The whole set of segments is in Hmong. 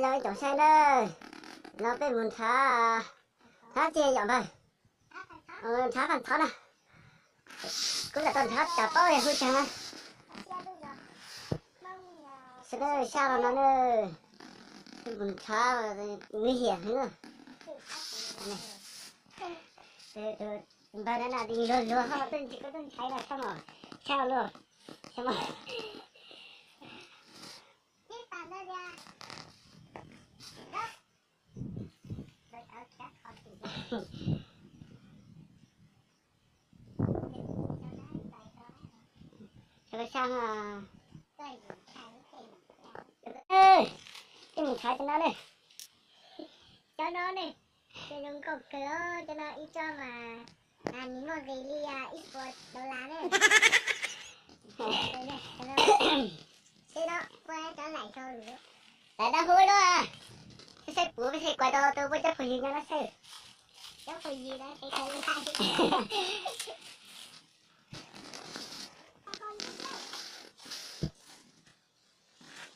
Yog ib tsoom saib na, no peb mus nrhav, nrhav tsis yom npawg, nrhav faj ntxhov na. Kuv lam tau nrhav tsam paub hu tseeg na. Sab no na, peb mus nrhav, nguy hiểm heev na. Npawg na luag luag ho tuaj ntsis koj tuaj ntshai los tshaj mos, tshaj luag, tshaj mos. Cov no ne, cov zoo nkauj kawg os, cov no ib tsob mas nws muaj nqis li ib puas dollar ne. Seb no puab cov laim rau lawm. Laim dab hub no, saib saib puas peb thiaj kuaj tau tau puab cov phooj ywg nyob no saib. Cov phooj ywg no ces kawg laim.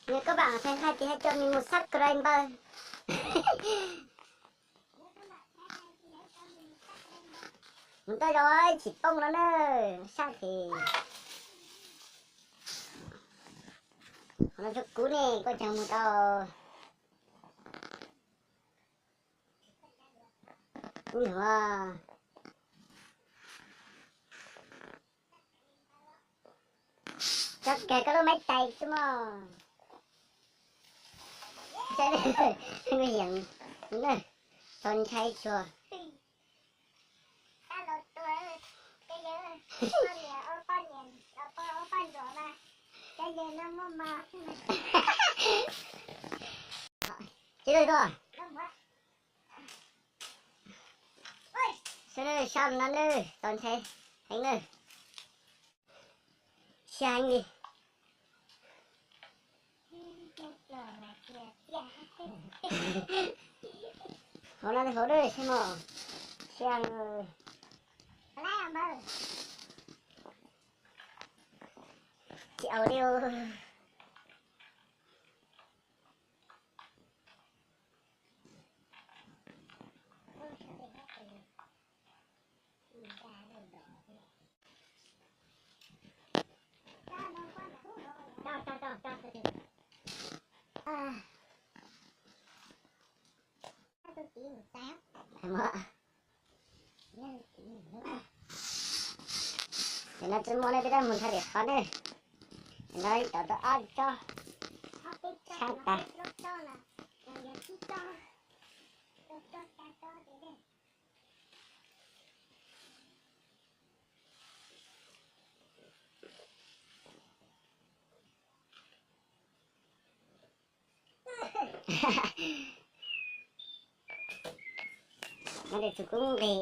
Yog koj vam feem hais tias hais cov me mus subscribe npawg. Mus tau zoo tsis poob no na, sab ces. Qhov no tsuas kuv ne, koj tseem mus tau. Kuv yog tso kiag koj lub maiv tais xwb mog. Nguy hiểm na, txaus ntshai tsuag. Ces sab no na, txaus ntshai heev na. Siab heev li. Hauv no hauv na, siab mos, siab. Tsis au li. Ces no tsis muaj ne, peb rov mus nrhav tim qhov ne. Ces no ib tau tau ob tsob tshab tas. No ces txug kuv nqis.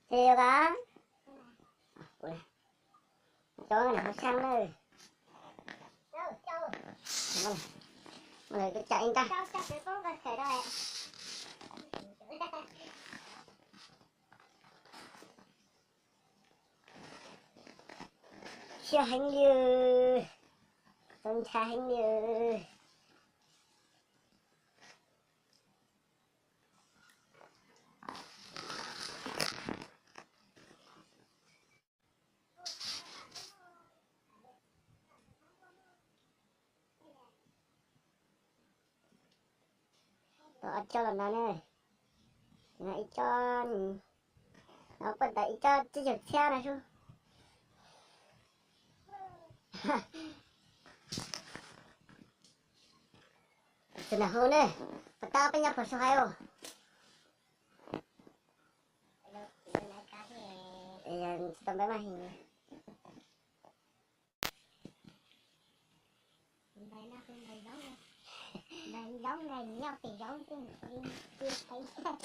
Ces yog tas, cov no hauv xyaa na. Lawv tuaj cam ib nrab. Siab heev li, txaus ntshai heev li. Tau ob tsob los ntawd ne, ib tsob, no puab tau ib tsob tsib caug txhiab no sub. Tus nram hauv ne, puas tab peb nyob puas sub hais os. Tsis tau npaj maj heev. Npaj zoo nkaus nyob pem zoov, nyob pem zoov.